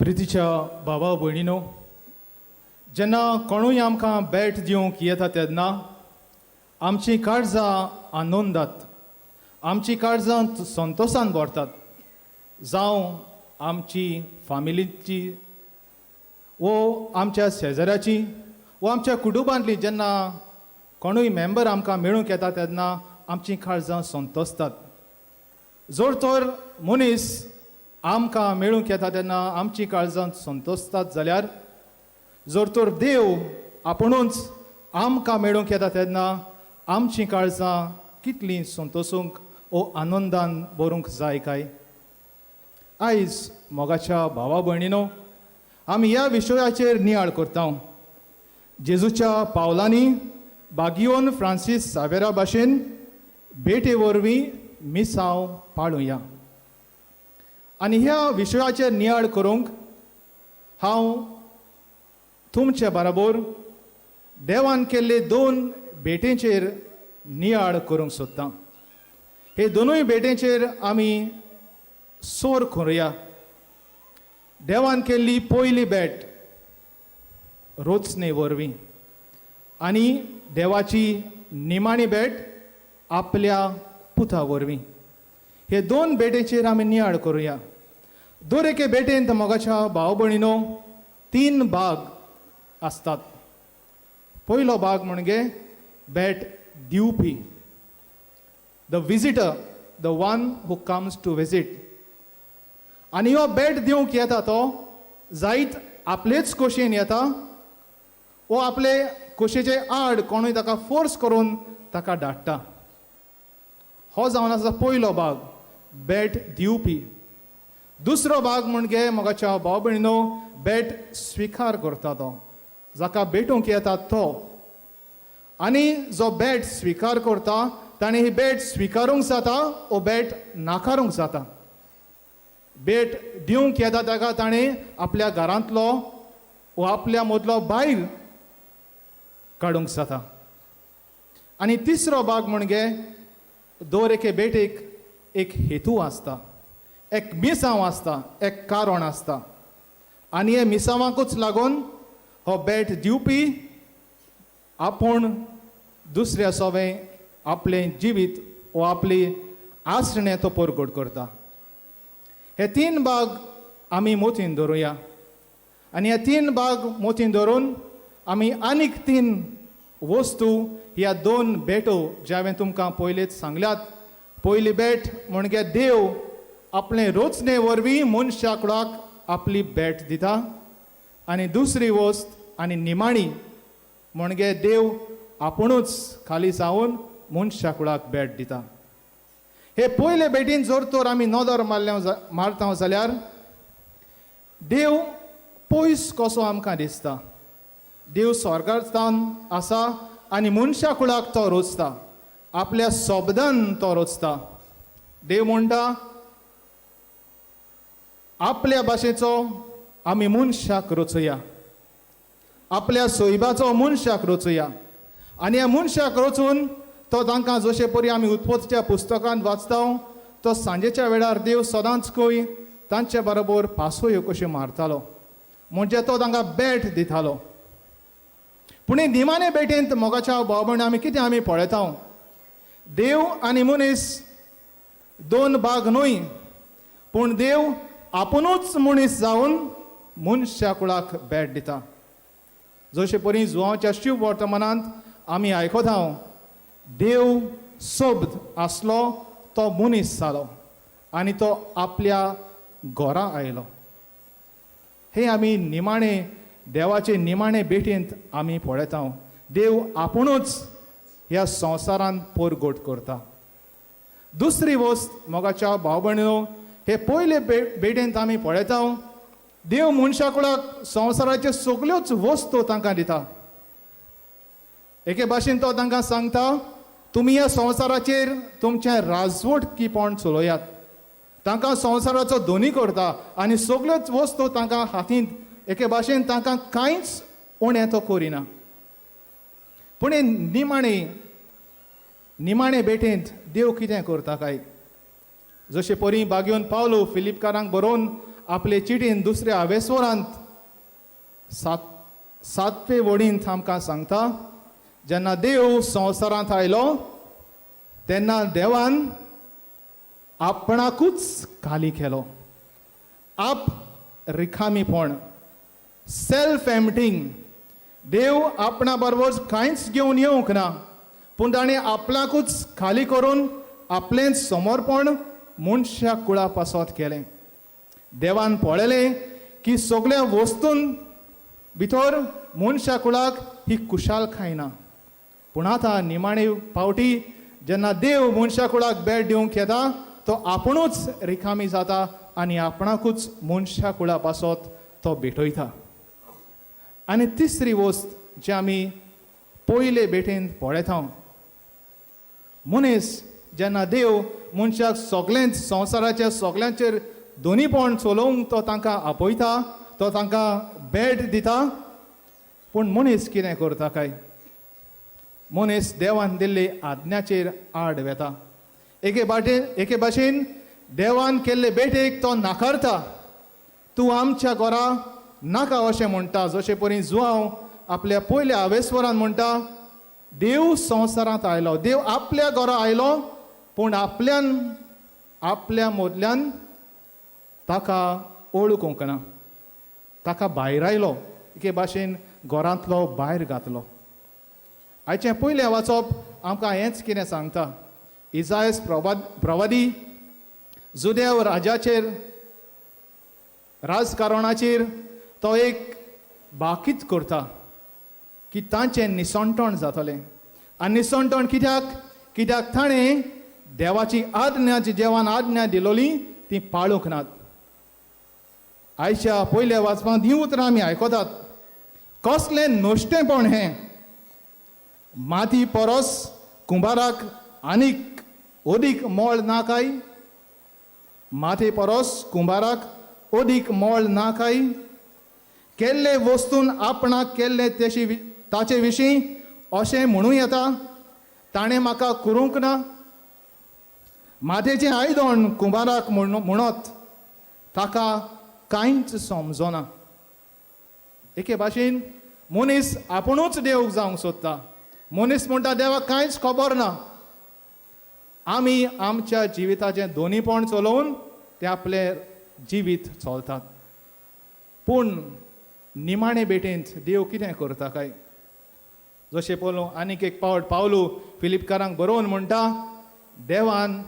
प्रितीच्या भावा भयणीनो, जेन्ना कोणूय आमकां भेट दिवंक येता तेन्ना आमचीं काळजां आनंदात, आमचीं काळजां संतोसान भरतात. जावं आमची फामिलीची वो आमच्या शेजाऱ्याची वो आमच्या कुटुंबांतली जेन्ना कोणूय मेंबर आमकां मेळूंक येता तेन्ना आमचीं काळजां संतोसतात. जर तर मनीस आमकां मेळूंक येता तेन्ना आमचीं काळजां संतोसतात जाल्यार, जर तर देव आपुणूच आमकां मेळूंक येता तेन्ना आमचीं काळजां कितलीं संतोसूंक ओ आनंदान भरूंक जाय काय? आयज मोगाच्या भावा भयणीनो, आमी ह्या विशयाचेर नियाळ करता. जेजूच्या पावलांनी बागियोन फ्रांसीस सावेरा भाशेन भेटे वरवीं मिसांव पाळुया. आनी ह्या विशयाचेर नियाळ करूंक हांव तुमचे बराबर देवान केल्ले दोन भेटेंचेर नियाळ करूंक सोदतां. हे दोनूय भेटेंचेर आमी सोर करुया. देवान केल्ली पयली भेट रोचणे वरवीं आनी देवाची निमाणी भेट आपल्या पुता वरवीं, हे दोन भेटेचेर आमी नियाळ करुया. दर एके भेटेंत, मोगाच्या भाव भयणीनो, तीन भाग आसतात. पयलो भाग म्हणजे भेट दिवपी, the visitor, the one who comes to visit. आनी हो भेट दिवंक येता तो जायत आपलेच खोशयेन येता वो आपले खोशयेचे आड कोणूय ताका फोर्स करून ताका धाडटा. हो जावन आसा पयलो भाग, भेट दिवपी. दुसरो भाग म्हणजे, मोगाच्या भाव भयणीनो, भेट स्विकार करता तो, जाका भेटूंक येता तो. आनी जो भेट स्विकार करता ताणें ही भेट स्विकारूंक जाता ओ भेट नाकारूंक जाता. भेट दिवंक येता ताका ताणें आपल्या घरांतलो वो आपल्या मदलो भायर काडूंक जाता. आनी तिसरो भाग म्हणजे दर एके भेटेक एक हेतू आसता, एक मिसांव आसता, एक कारण आसता. आनी हे मिसांवाकूच लागून हो भेट दिवपी आपूण दुसऱ्या सोवें आपलें जिवीत वो आपली आसणें तो परगट करता. हे तीन भाग आमी मोतीन धरुया आनी हे तीन भाग मोतीन धरून आमी आनीक तीन वस्तू ह्या दोन भेटो जे हांवें तुमकां पयलींच सांगल्यात. पयली भेट म्हणजे देव आपले रोचणे वरवीं मनशा कुळाक आपली भेट दिता आनी दुसरी वस्त आनी निमाणी म्हणजे देव आपुणूच खाली जावन मनशा कुळाक भेट दिता. हे पयले भेटीन जर तर आमी नदर मारल्या मारता जाल्यार देव पयस कसो आमकां दिसता. देव स्वर्गास्थान आसा आनी मनशा कुळाक तो रोचता, आपल्या शब्दान तो रोचता. देव म्हणटा, आपल्या भाशेचो आमी मनशाक रचुया, आपल्या सोयबाचो मनशाक रचुया. आनी ह्या मनशाक रचून तो तांकां, जशे परी आमी उत्पत्तीच्या पुस्तकांत वाचता, तो सांजेच्या वेळार देव सदांच खंय तांचे बरोबर पासयो कश्यो मारतालो, म्हणजे तो तांकां भेट दितालो. पूण हे निमाणे भेटेंत, मोगाच्या भाव भयण, आमी कितें आमी पळयता? देव आनी मनीस दोन भाग न्हय, पूण देव आपुणूच मनीस जावन मनशा कुळाक भेट दिता. जशे परी जुवांच्या शिव वर्तमानांत आमी आयकता, देव शब्द आसलो तो मनीस जालो आनी तो आपल्या घरा आयलो. हे आमी निमाणे देवाचे निमाणे भेटेंत आमी पळयता, देव आपुणूच ह्या संवसारांत परगट करता. दुसरी वस्त, मोगाच्या भाव भयणीनो, हे पयले भेटेंत आमी पळयता, देव मनशा कुळाक संवसाराच्यो सगल्योच वस्तू तांकां दिता. एके भाशेन तो तांकां सांगता, तुमी ह्या संवसाराचेर तुमचें राजवटकीपण चलयात. तांकां संवसाराचो धनी करता आनी सगल्योच वस्तू तांकां हातींत, एके भाशेन तांकां कांयच उणें तो करिना. पूण हे निमाणे निमाणे भेटेंत देव कितें करता काय? जशे परी बागेवन पावलो फिलिपकारांक बरोवन आपले चिटीन दुसऱ्या आवेस्वरांत सातवे वडींत आमकां सांगता, जेन्ना देव संवसारांत आयलो तेन्ना देवान आपणाकूच खाली केलो. आप रिकामीपण, सेल्फ एम्पटींग. देव आपणा बरोबर कांयच घेवन येवंक ना, पूण ताणें आपणाकूच खाली करून आपलेंच समर्पण मनशा कुळा पासत केलें. देवान पळयलें की सगळ्या वस्तून भितर मनशा कुळाक ही खुशालकाय ना. पूण आतां निमाणे पावटी जेन्ना देव मनशा कुळाक भेट दिवंक येता तो आपुणूच रिकामी जाता आनी आपणाकूच मनशा कुळा पासत तो भेटयता. आनी तिसरी वस्त जी आमी पयले भेटेन पळयता, मनीस जेन्ना देव मनशाक सगळेंच संवसाराच्या सगळ्यांचेर दोनीपण चलोवंक तो तांकां आपयता, तो तांकां भेट दिता, पूण मनीस कितें करता काय? मनीस देवान दिल्ले आज्ञाचेर आड वेता. एके भाशेन देवान केल्ले भेटेक तो नाकारता. तूं आमच्या घरा नाका अशें म्हणटा. जशें परी जुआंव आपल्या पयल्या आवेस्वरान म्हणटा, देव संवसारांत आयलो, देव आपल्या घरा आयलो, पूण आपल्यान आपल्या मदल्यान ताका ओळखूंक ना, ताका भायर आयलो, एके भाशेन घरांतलो भायर घातलो. आयचें पयलें वाचप आमकां हेंच कितें सांगता. इजायस प्रवादी जुदेव राजाचेर, राजकारणाचेर तो एक बाकीत करता की तांचें निसणटण जातलें. आनी निसणटण कित्याक? कित्याक ताणें देवाची आज्ञा, जी देवान आज्ञा दिलोली ती पाळूंक नात. आयच्या पयल्या वाचपांत हीं उतरां आमी आयकतात, कसलें नश्टेंपण हें, माती परस कुंभाराक आनीक अदीक मोळ ना काय? माती परस कुंभाराक अदीक मोळ ना काय? केल्ले वस्तून आपणाक केल्ले तेशी ताचे विशीं अशें म्हणूं येता, ताणें म्हाका करूंक ना? मातयेचें आयदण कुंभाराक म्हणत ताका कांयच समजना. एके भाशेन मनीस आपुणूच देव जावंक सोदता. मनीस म्हणटा देवाक कांयच खबर ना. आमी आमच्या जिविताचें दोनीपण चलोवन ते आपलें जिवीत चलतात. पूण निमाणे भेटेंत देव कितें करता काय? जशें पळोवं आनीक एक पावट पावलू फिलिपकारांक बरोवन म्हणटा, देवान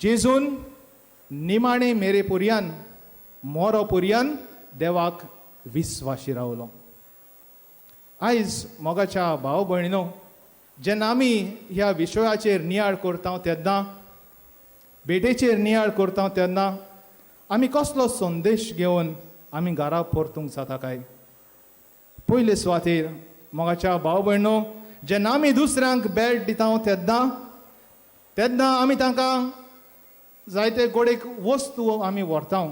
जेजून निमाणे मेरे पुरयान, मोरो पुरयान देवाक विस्वाशी रावलो. आयज मोगाच्या भाव भयणीनो, जेन्ना आमी ह्या विशयाचेर नियाळ करता तेन्ना, भेटेचेर नियाळ करता तेन्ना आमी कसलो संदेश घेवन आमी घरा परतूंक जाता काय? पयले सुवातेर मोगाच्या भाव भयणो, जेन्ना आमी दुसऱ्यांक भेट दिता तेन्ना तेन्ना आमी तांकां जायते गोडेक वस्तू आमी व्हरता,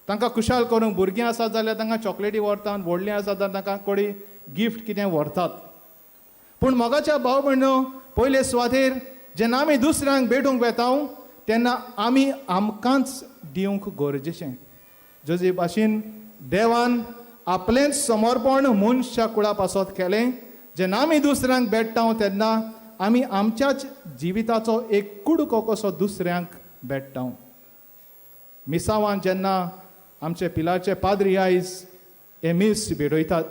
तांकां खुशाल करूंक. भुरगीं आसात जाल्यार तांकां चॉकलेटी व्हरता, व्हडलीं आसात जाल्यार तांकां कोडी गिफ्ट कितें व्हरतात. पूण मोगाच्या भाव भयणो, पयले सुवातेर जेन्ना आमी दुसऱ्यांक भेटूंक वेता तेन्ना आमी आमकांच दिवंक गरजेचें. जशे भाशेन देवान आपलेंच समर्पण मनशा कुळा पासत केलें, जेन्ना आमी दुसऱ्यांक भेट्टा तेन्ना आमी आमच्याच जिविताचो एक कुडको कसो दुसऱ्यांक भेट्टा. मिसावान जेन्ना आमचे पिलाचे पाद्री आयज हे मीस भेटयतात,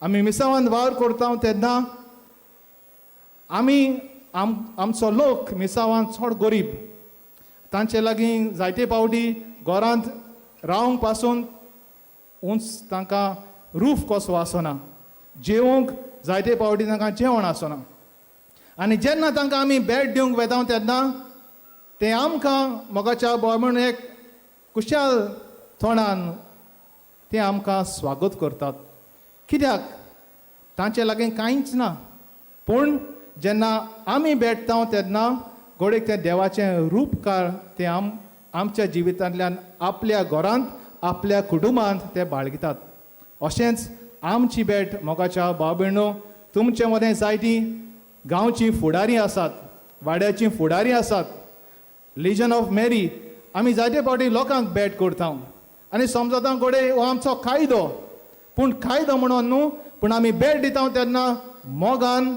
आमी मिसावान वावर करता तेन्ना आमी आमचो लोक मिसावान चड गरीब, तांचे लागीं जायते पावटी घरांत रावंक पासून उंच तांकां रूफ कसो आसना, जेवंक जायते पावटी तांकां जेवण आसना. आनी जेन्ना तांकां आमी भेट दिवंक वेता तेन्ना ते आमकां मोगाच्या बोय म्हणून एक कुशाल तोंडान ते आमकां स्वागत करतात. कित्याक? तांचे लागीं कांयच ना. पूण जेन्ना आमी भेटता तेन्ना घोडेक तें देवाचें रूपकार ते आमच्या जिवितांतल्यान आपल्या घरांत आपल्या कुटुंबांत ते बाळगितात. अशेंच आमची भेट मोगाच्या भाव भयणो, तुमचे मदें जायतीं गांवचीं फुडारी आसात, वाड्याचीं फुडारी आसात, लिजन ऑफ मेरी आमी जायते फावटी लोकांक भेट करता आनी समजता घडये हो आमचो कायदो, पूण कायदो म्हणून न्हू, पूण आमी भेट दिता तेन्ना मोगान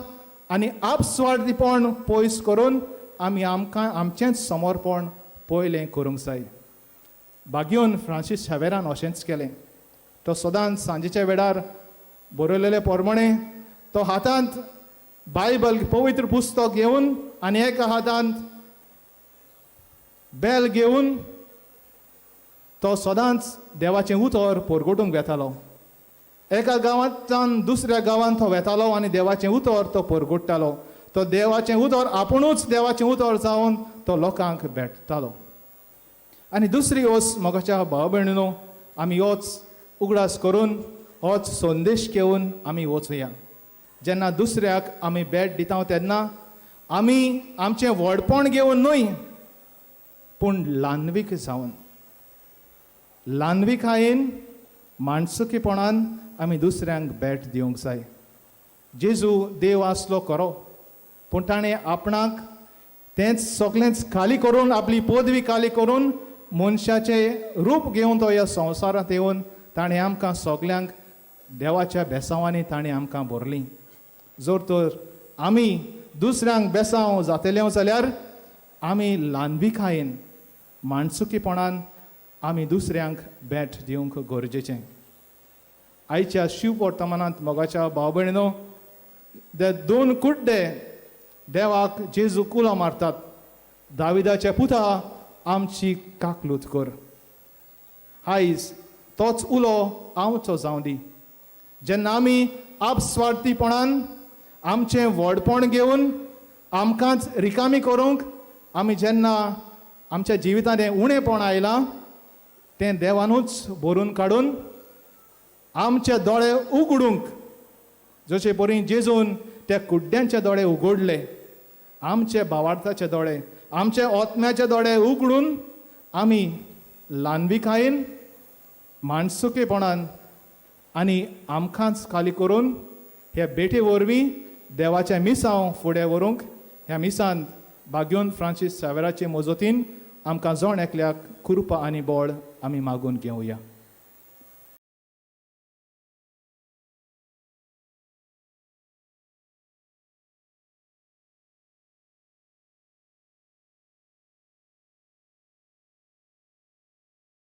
आनी आपस्वार्थीपण पयस करून आमी आमकां आमचेंच समर्पण पयलें करूंक जाय. बागयोन फ्रांसीस शावेरान अशेंच केलें. तो सदांच सांजेच्या वेळार बरयलेले प्रमाणे तो हातांत बायबल पवित्र पुस्तक घेवन आनी एका हातांत बेल घेवन तो सदांच देवाचें उतर परगटूंक वेतालो. एका गांवांतल्यान दुसऱ्या गांवांत तो वेतालो आनी देवाचें उतर तो परगट्टालो. तो देवाचें उतर आपुणूच देवाचें उतर जावन तो लोकांक भेटतालो. आनी दुसरी वस्त मोगाच्या भाव भयणीनो, आमी होच उगडास करून होच संदेश घेवन आमी वचुया. जेन्ना दुसऱ्याक आमी भेट दिता तेन्ना आमी आमचें व्हडपण घेवन न्हय, पूण ल्हानवीक जावन, ल्हानविकायेन माणसुकीपणान आमी दुसऱ्यांक भेट दिवंक जाय. जेजू देव आसलो खरो, पूण ताणें आपणाक तेंच सगळेंच खाली करून, आपली पदवी खाली करून मनशाचें रूप घेवन तो ह्या संवसारांत येवन ताणें आमकां सगल्यांक देवाच्या बेसांवांनी ताणें आमकां भरलीं. जर तर आमी दुसऱ्यांक बेसांव जातले जाल्यार आमी ल्हानविकायेन माणसुकीपणान आमी दुसऱ्यांक भेट दिवंक गरजेचें. आयच्या शिव वर्तमानांत मोगाच्या भाव भयणीनो, ते दोन कुड्डे देवाक जेजू कुलो मारतात, दाविदाच्या पुता आमची काकलूत कर. आयज तोच उलो आमचो जावं दी. जेन्ना आमी आपस्वार्थीपणान आमचें व्हडपण घेवन आमकांच रिकामी करूंक आमी जेन्ना आमच्या जिवितांत हें उणेपण आयलां तें देवानूच भरून काडून आमचे दोळे उगडूंक, जशे परी जेजून त्या कुड्ड्यांचे दोळे उगडले, आमचे भावार्थाचे दोळे, आमचे आत्म्याचे दोळे उगडून आमी ल्हानविकायेन माणसुकेपणान आनी आमकांच खाली करून ह्या भेटे वरवीं देवाचें मिसांव फुडें व्हरूंक ह्या मिसान बाग्योन फ्रांसीस सावेराचे मजतीन आमकां जण एकल्याक कृपा आनी बळ आमी मागून घेवया.